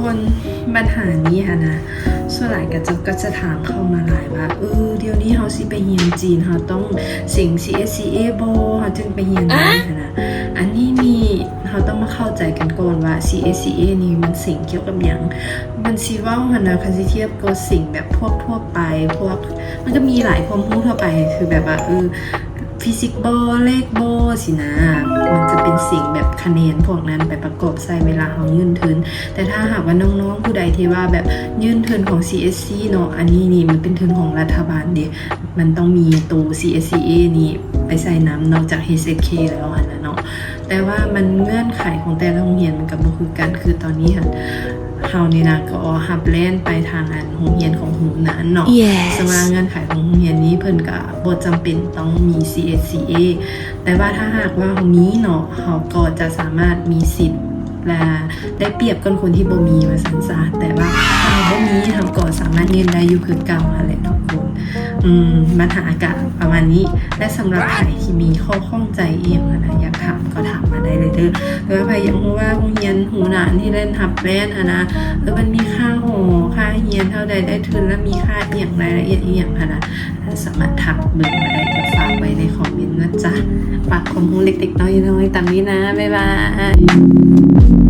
ຄົນບັນຫານີ້ຫັ້ນນະ ສ່ວນຫຼາຍກະເຈົ້າກໍຈະຖາມເຂົ້າມາຫຼາຍວ່າ ເອີ ດຽວນີ້ເຮົາຊິໄປຮຽນຈີນ ເຮົາຕ້ອງເສັງ CSCA ບໍ່ ເຮົາຈຶ່ງໄປຮຽນໄດ້ຫັ້ນນະ. ອັນນີ້ນີ້ເຮົາຕ້ອງມາເຂົ້າໃຈກັນກ່ອນວ່າ CSCA ນີ້ມັນເສັງກ່ຽວກັບຫຍັງ. ມັນຊິເວົ້າຫັ້ນນະ ຄັນຊິທຽບກໍເສັງແບບພວກທົ່ວໄປ ພວກ ມັນກໍມີຫຼາຍຄວາມຮູ້ທົ່ວໄປ ຄືແບບວ່າ ເອີ ຟີຊິກບໍ ເລກບໍຊີ້ນະ ມັນຈະເປັນເສັງແບບຄະແນນພວກນັ້ນໄປປະກອບໃສ່ເວລາເຮົາຍື່ນທຶນ. ແຕ່ຖ້າຫາກວ່ານ້ອງໆຜູ້ໃດທີ່ວ່າແບບຍື່ນທຶນຂອງ CSC ເນາະ ອັນນີ້ນີ້ມັນເປັນທຶນຂອງລັດຖະບານເດ ມັນຕ້ອງມີໂຕ CSCA ນີ້ໄປໃສ່ນຳ ນອກຈາກ HSK ແລ້ວຫັ້ນນະເນາະ. ແຕ່ວ່າມັນເງື່ອນໄຂຂອງແຕ່ລະໂຮງຮຽນມັນກໍບໍ່ຄືກັນ ຄືຕອນນີ້ຫັ້ນ ເຮົານີ້ນະກໍຮັບແລ່ນໄປທາງອັນໂຮງຮຽນຂອງຫູໜານເນາະ ເຊິ່ງວ່າເງື່ອນໄຂຂອງໂຮງຮຽນນີ້ເພິ່ນກໍບໍ່ຈຳເປັນຕ້ອງມີ CSCA ແຕ່ວ່າຖ້າຫາກວ່າເຮົາມີເນາະ ເຮົາກໍຈະສາມາດມີສິດ ແລະ ໄດ້ປຽບກ່ອນຄົນທີ່ບໍ່ມີວ່າຊັ້ນຊະ. ແຕ່ວ່າຖ້າເຮົາບໍ່ມີ ເຮົາກໍສາມາດຍື່ນໄດ້ຢູ່ຄືເກົ່າຫັ້ນແຫຼະທຸກຄົນ. ອືມ ບັນຫາກະປະມານນີ້ ແລະ ສຳລັບໃຜທີ່ມີຂໍ້ຂ້ອງໃຈອີ່ຫຍັງຫັ້ນນະ ຢາກຖາມກໍຖາມມາໄດ້ເລີຍເດີ ຫຼືວ່າໃຜຢາກຮູ້ວ່າໂຮງຮຽນຫູໜານທີ່ໄດ້ຮັບແລ່ນຫັ້ນນະ ເອີ ມັນມີຄ່າຫໍ ຄ່າຮຽນເທົ່າໃດ ໄດ້ທຶນລະມີຄ່າອີ່ຫຍັງ ລາຍລະອຽດອີ່ຫຍັງຫັ້ນນະ ສາມາດທັກເບິ່ງມາໄດ້ ກໍຝາກໄວ້ໃນຄອມເມັນນະຈ໊ະ. ຝາກຄວາມຮູ້ເລັກໆນ້ອຍໆຕາມນີ້ນະ ບາຍບາຍ.